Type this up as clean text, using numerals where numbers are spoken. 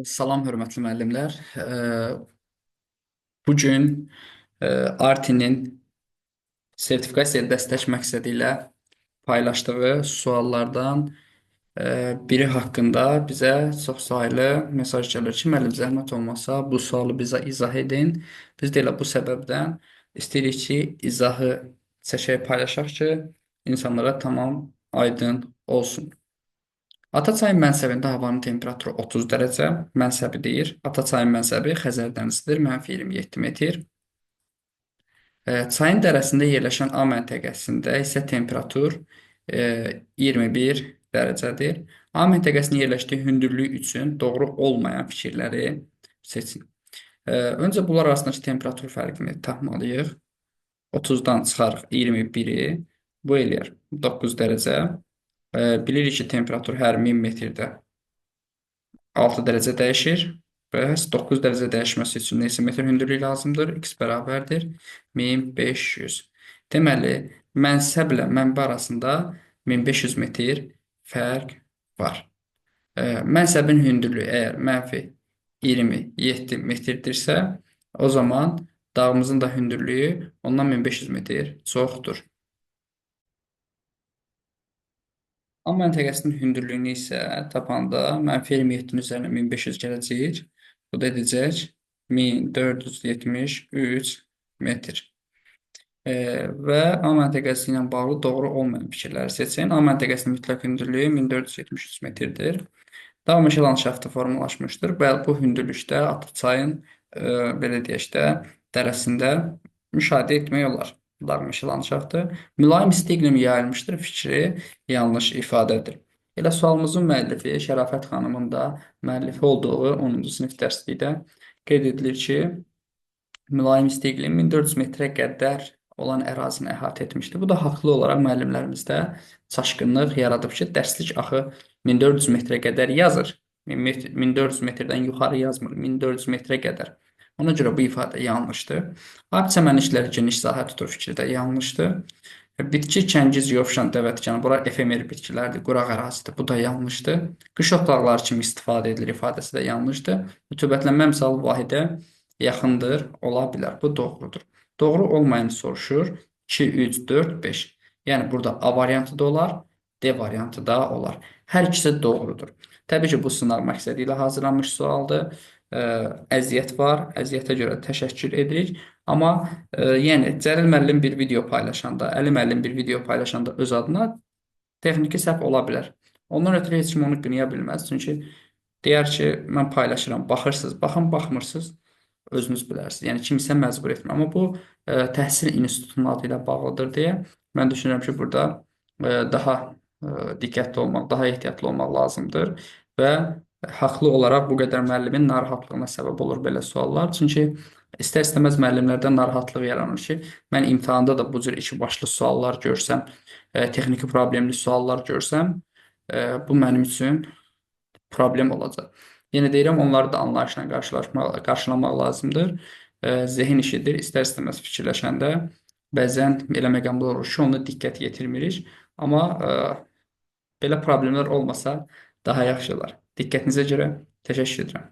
Salam hörmətli müəllimlər. Bu gün Artinin sertifikasiya dəstək məqsədi ilə paylaşdığı suallardan biri haqqında bizə çox saylı mesaj gəlir ki, müəllim zəhmət olmasa bu sualı bizə izah edin. Biz də elə bu səbəbdən istəyirik ki, izahı çəkək, paylaşaq ki, insanlara tamam aydın olsun. Ataçayın mənsəbində havanın temperaturu 30 dərəcə, mənsəbi deyir. Ataçayın mənsəbi Xəzər dənizidir, mənfi 27 metr. Çayın dərəsində yerləşən A məntəqəsində isə temperatur 21 dərəcədir. A məntəqəsinin yerləşdiyi hündürlük üçün doğru olmayan fikirləri seçin. Öncə bunlar arasındakı temperatur fərqini tapmalıyıq. 30-dan çıxarıq 21-i, bu eləyər 9 dərəcə. Bilirik ki, temperatur hər 1000 metrdə 6 dərəcə dəyişir. Bəs 9 dərəcə dəyişməsi üçün neçə metr hündürlük lazımdır? X bərabərdir 1500. Deməli, mənsəblə mənbə arasında 1500 metr fərq var. Mənsəbin hündürlüyü əgər mənfi 27 metrdirsə, o zaman dağımızın da hündürlüyü ondan 1500 metr çoxdur. A məntəqəsinin hündürlüyünü isə tapanda mənfi 27-nin üzərinə 1500 gələcək. Bu da edəcək 1473 metr. Və A məntəqəsi ilə bağlı doğru olmayan fikirləri seçin. A məntəqəsinin mütləq hündürlüyü 1473 metrdir. Dağ meşə landşaftı formalaşmışdır. Bəli, bu hündürlükdə Ataçayın belə deyək də dərəsində müşahidə etmək olar. Dağ meşə landşaftı. Mülayim isti iqlim yayılmışdır fikri yanlış ifadədir. Elə sualımızın müəllifi Şərafət xanımın da müəllifi olduğu 10-cu sinif dərslikdə qeyd edilir ki, mülayim isti iqlim 1400 metrə qədər olan ərazini əhatə etmişdir. Bu da haqlı olaraq müəllimlərimizdə çaşqınlıq yaradıb ki, dərslik axı 1400 metrə qədər yazır. 1400 metrdən yuxarı yazmır, 1400 metrə qədər. Ona görə bu ifadə yanlışdır. Ab çəmənlikləri geniş sahə tutur fikri də yanlışdır. Bitki, kəngiz, yovşan, dəvətikanı, bura efemer bitkilərdir, quraq ərazidir. Bu da yanlışdır. Qış otlaqları kimi istifadə edilir ifadəsi də yanlışdır. Rütubətlənmə misalı vahidə yaxındır, ola bilər. Bu doğrudur. Doğru olmayanı soruşur. 2, 3, 4, 5. Yəni burada A variantı da olar, D variantı da olar. Hər ikisi doğrudur. Təbii ki, bu sınaq məqsədi ilə hazırlanmış sualdır. Əziyyət var. Əziyyətə görə təşəkkür edirik. Amma yəni Cəlil müəllim bir video paylaşanda, Əli müəllim bir video paylaşanda öz adına texniki səhv ola bilər. Ondan ötürü heç kim onu qınaya bilməz. Çünki deyər ki, mən paylaşıram, baxırsınız, baxın, baxmırsınız, özünüz bilərsiniz. Yəni kimsə məcbur etmir. Amma bu təhsil institutunun adı ilə bağlıdır deyə mən düşünürəm ki, burada daha diqqətli olmaq, daha ehtiyatlı olmaq lazımdır və haqlı olaraq bu qədər müəllimin narahatlığına səbəb olur belə suallar. Çünki istər-istəməz müəllimlərdə narahatlıq yaranır ki, mən imtahanda da bu cür iki başlı suallar görsəm, texniki problemli suallar görsəm, bu mənim üçün problem olacaq. Yenə deyirəm, onları da anlayışla qarşılamaq lazımdır. Zehin işidir. İstər-istəməz fikirləşəndə bəzən elə məqamlar olur ki, ona diqqət yetirmirik. Amma belə problemlər olmasa daha yaxşı olar. Diqqətinizə görə təşəkkür edirəm.